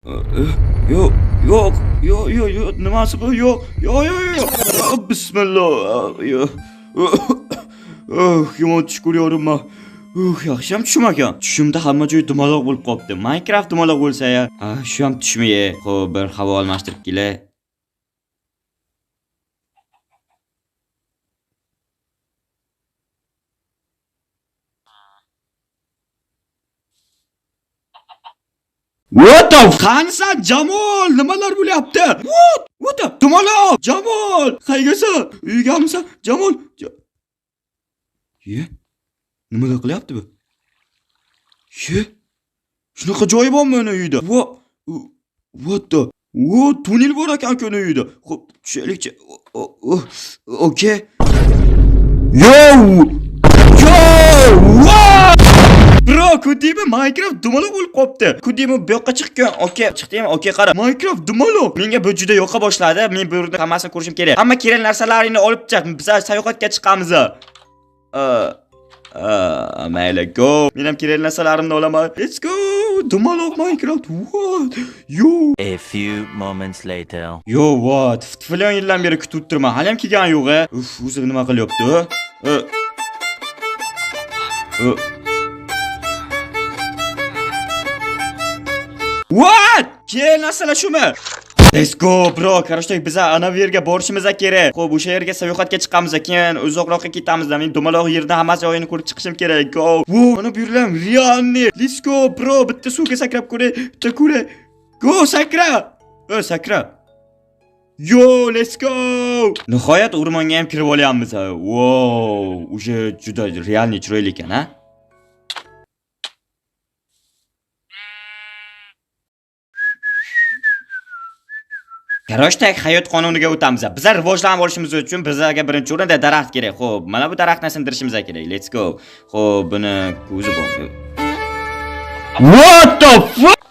Yo'q, yo'q, yo'q, yo'q, yo'q, nimasi bu? Yo'q, yo'q, yo'q, yo'q. Bismillah. Yo'q. Oh, yomon tush ko'ryapman. Yaxshi ham tushim ekan. Tushimda hamma joy dumaloq bo'lib qolibdi. Minecraft dumaloq bo'lsa ya. Ha, shu ham tushmi? Xo'p, bir havo almashtirib kelay. What the qanisan Jamol? Nimalar bo'lyapti? What? What the? Dumaloq! Jamol! Qayergasan? Uygamisan? Jamol! Ye? Nimalar qilyapti bu? Ye? Shunaqa joyi bormi uni uyida? What the? O, tunnel bor ekan-ku uni uyida. Xo'p, tushaylikchi. Okey. Yo! Yo! What? Bro, ko'rdingmi? Minecraft dumaloq bo'lib qolibdi. Ko'rdingmi? Bu yoqqa chiqqan. Okey, chiqdingmi? Okey, qara. Minecraft dumaloq. Menga bu juda yoqa boshladi. Men bu yerda hammasini ko'rishim kerak. Hamma kerak narsalaringni olib chiq. Biz sayohatga chiqamiz. Mayli, go. Men ham kerak narsalarimni olaman. Let's go. Dumaloq Minecraft. What? Yo. A few moments later. Yo, what? Trillion yildan beri kutib turman. Hali ham kelgani yo'q, a. Uf, o'zi nima qilyapti? What? Kel narsalar shumi? Let's go, bro. Короче, biz ana bu yerga borishimiz kerak. Xo'p, o'sha yerga sayohatga chiqamiz, keyin uzoqroqqa ketamiz. Men dumaloq yerda hammasi joyini ko'rib chiqishim kerak. Go. Wo, mana bu yerlar ham realniy. Let's go, bro. Bitta suvga sakrab ko'ray, bitta ko'ray. Go, sakra. Sakra. Yo, let's go. Nihoyat o'rmonga ham kirib olyapmiz. Wow, уже juda realniy chiroyli ekan, ha? Короче, hayot qonuniga o'tamiz. Bizlar rivojlanib olishimiz uchun bizlarga birinchi o'rinda daraxt kerak. Xo'p, mana bu daraxtni sindirishimiz kerak. Let's go. Xo'p, buni ko'zi bor. What the fuck?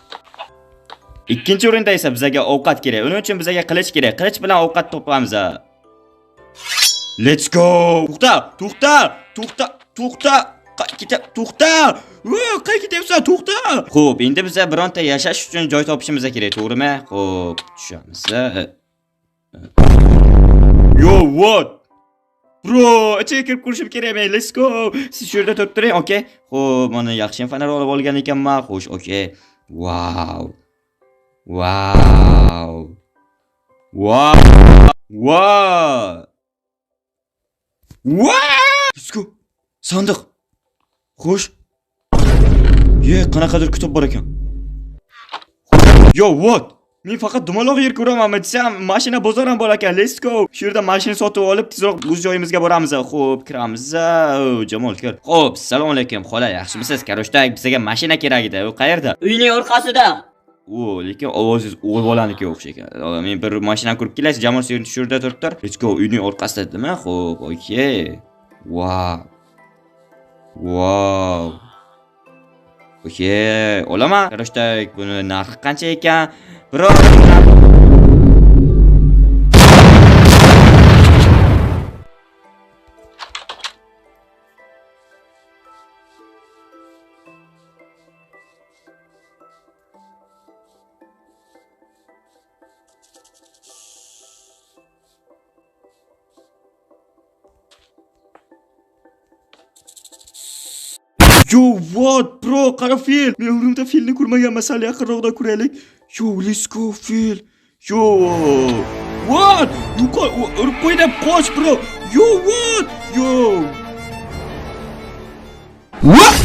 Ikkinchi o'rinda esa bizga ovqat kerak. Uning uchun bizga qilich kerak. Qilich bilan ovqat topamiz. Let's go. To'xta, to'xta, to'xta, to'xta. To'xta. Qayerga ketyapsan? To'xta. Xo'p, endi biza bironta yashash uchun joy topishimiz kerak, to'g'rimi? Xo'p, tushamiz. Yo, what? Bro, ichiga kirib ko'rishim kerak men. Let's go. Siz shu yerda turib turing, okey? Xo'p, mana yaxshi fonar olib olgan ekanman. Xo'sh, okey. Wow. Wow. Wow. Wow. Wow. Let's go. Sandiq. Xo'sh. Ye, qanaqadir kitob bor ekan. Yo, what? Men faqat dumaloq yer ko'ramanmi desam, mashina bozor ham bor ekan. Let's go. Shu yerda mashina sotib olib, tezroq o'z joyimizga boramiz. Xo'p, kiramiz. Jamol kir. Xo'p, assalomu alaykum, xola, yaxshimisiz? Karochda bizga mashina kerak edi. U qayerda? Uyning orqasida. O, lekin ovozingiz o'g'il bolanikiga o'xshaykan. Men bir mashinani ko'rib kelay, Jamol sen shu yerda turib tur. Let's go, uyning orqasida dedimi? Xo'p, okey. Wow. Wow. Okey, olaman. Karochda buni narxi qancha ekan? Bro, Yo, what, bro, qara fil. Men umrimda filni ko'rmaganman, sal yaqinroqdan ko'raylik. Yo, let's go, fil. Yo, what? Yo'qol, urib qo'ydi, qoch, bro. Yo, what? Yo. What?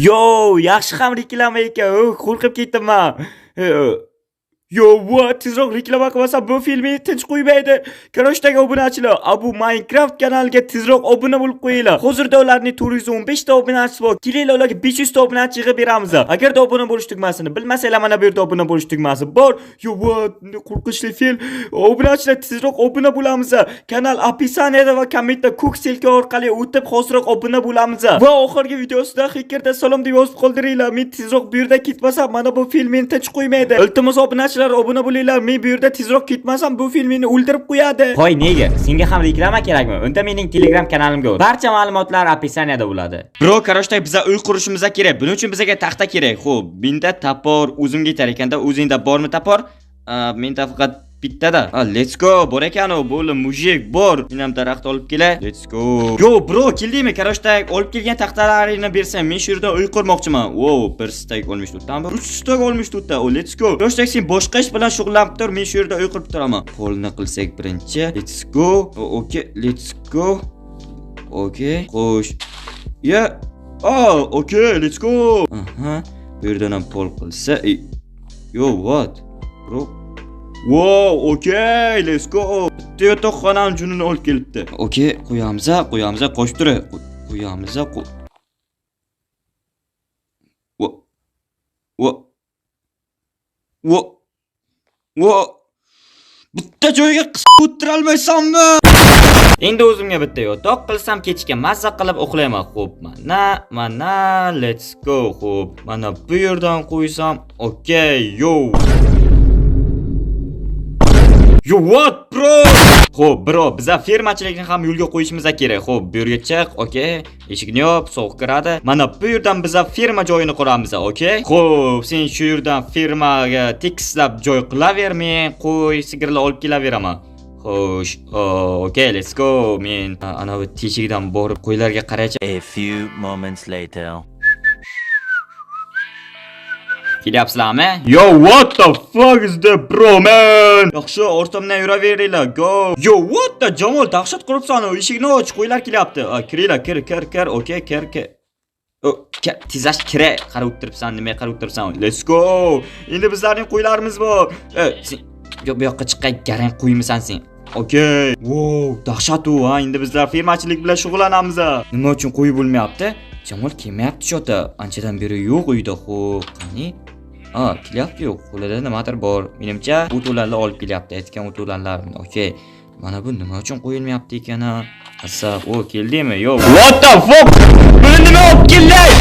Yo, yaxshi ham reklama ekan. Qo'rqib ketdim-man. Yo, what? Tezroq reklama qilmasam bu film meni tinch qo'ymaydi. Karochdagi obunachilar, Abu Minecraft kanaliga tezroq obuna bo'lib qo'yinglar. Hozirda ularning 415 ta obunachisi bor. Kelinglar ularga 500 ta obunachi yig'ib beramiz. Agarda obuna bo'lish tugmasini bilmasanglar, mana bu yerda obuna bo'lish tugmasi bor. Yo, what? Qo'rqinchli film. Obunachilar tezroq obuna bo'lamiz. Kanal opisaniyada va kommentda ko'k selka orqali o'tib hozirroq obuna bo'lamiz. Va oxirgi videosida Hackerda salom deb yozib qoldiringlar. Men tezroq bu yerda ketmasam, mana bu film meni tinch qo'ymaydi. Iltimos obunachilar Obunachilar, obuna bo'linglar. Men bu yerda tezroq ketmasam, bu film meni o'ldirib qo'yadi. Hoy, nega? Senga ham reklama kerakmi? Unda mening Telegram kanalimga o't. Barcha ma'lumotlar описание da bo'ladi. Bro, короче, biza uy qurishimiz kerak. Buning uchun bizga taxta kerak. Xo'p, menda топор o'zimga yetar ekanda, o'zingda bormi топор? Menda faqat bittada. Let's go. Bor ekan u, bo'ldi, мужик, bor. Men ham daraxt olib kelay. Let's go. Yo, bro, keldingmi? Короче, olib kelgan taxtalaringni bersang, men shu yerdan uy qurmoqchiman. Wow, bir стак olmish turibdi. 3 стак olmish turibdi. Oh, let's go. Короче, sen boshqa ish bilan shug'ullanib tur, men shu yerda uy qurib turaman. Polni qilsak birinchi. Let's go. Okay, let's go. Okay. Xo'sh. Ya. Oh, okay, let's go. Aha. Bu yerdan ham pol qilsa. Yo, what? Bro. Wow, okay, let's go. Bitta yotoqxonani junini olib kelibdi. Okay, qo'yamiz, qo'yamiz, qo'shib tur. Qo'yamiz, Wo. Wo. Wo. Wo. Bitta joyga qisib o'tirolmaysanmi? Endi o'zimga bitta yotoq qilsam, kechga mazza qilib uxlayman. Xo'p, mana, mana, let's go. Xo'p, mana bu yerdan qo'ysam, okay, yo. Yo, what, bro? Xo'p, bro, biza fermachilikni ham yo'lga qo'yishimiz kerak. Xo'p, bu yerga chiq, okay. Eshikni yop, sovuq kiradi. Mana bu yerdan biza ferma joyini quramiz, okay? Xo'p, sen shu yerdan fermaga tekislab joy qilaver, men qo'y, sigirlar olib kelaveraman. Xo'sh, okay, let's go. Men anavi teshikdan borib qo'ylarga qaraychi. A few moments later. Kelyapsizlarmi? Yo, what the fuck is that, bro, man? Yaxshi, ortamdan yuraveringlar. Go. Yo, what the Jamol, dahshat quribsan. Eshikni och, qo'ylar kelyapti. Kiringlar, kir, kir, kir. Okay, kir, kir. Tezlash kerak. Qarab o'tiribsan, nima qarab o'tiribsan? Let's go. Endi bizlarning qo'ylarimiz bor. Sen yo bu yoqqa chiqqan garang qo'ymisan sen? Okay. Wow, dahshat u, ha. Endi bizlar fermachilik bilan shug'ullanamiz. Nima uchun qo'y bo'lmayapti? Jamol kelmayapti chota. Anchadan beri yo'q uyda. Xo'p, qani? Kelyapti-yu. Qo'lida nimadir bor. Menimcha, o'to'lanlar olib kelyapti. Aytgan o'to'lanlar. Okay. Mana bu nima uchun qo'yilmayapti ekan? Asab, o keldimi? Yo'q. What the fuck? Buni nima olib kelding?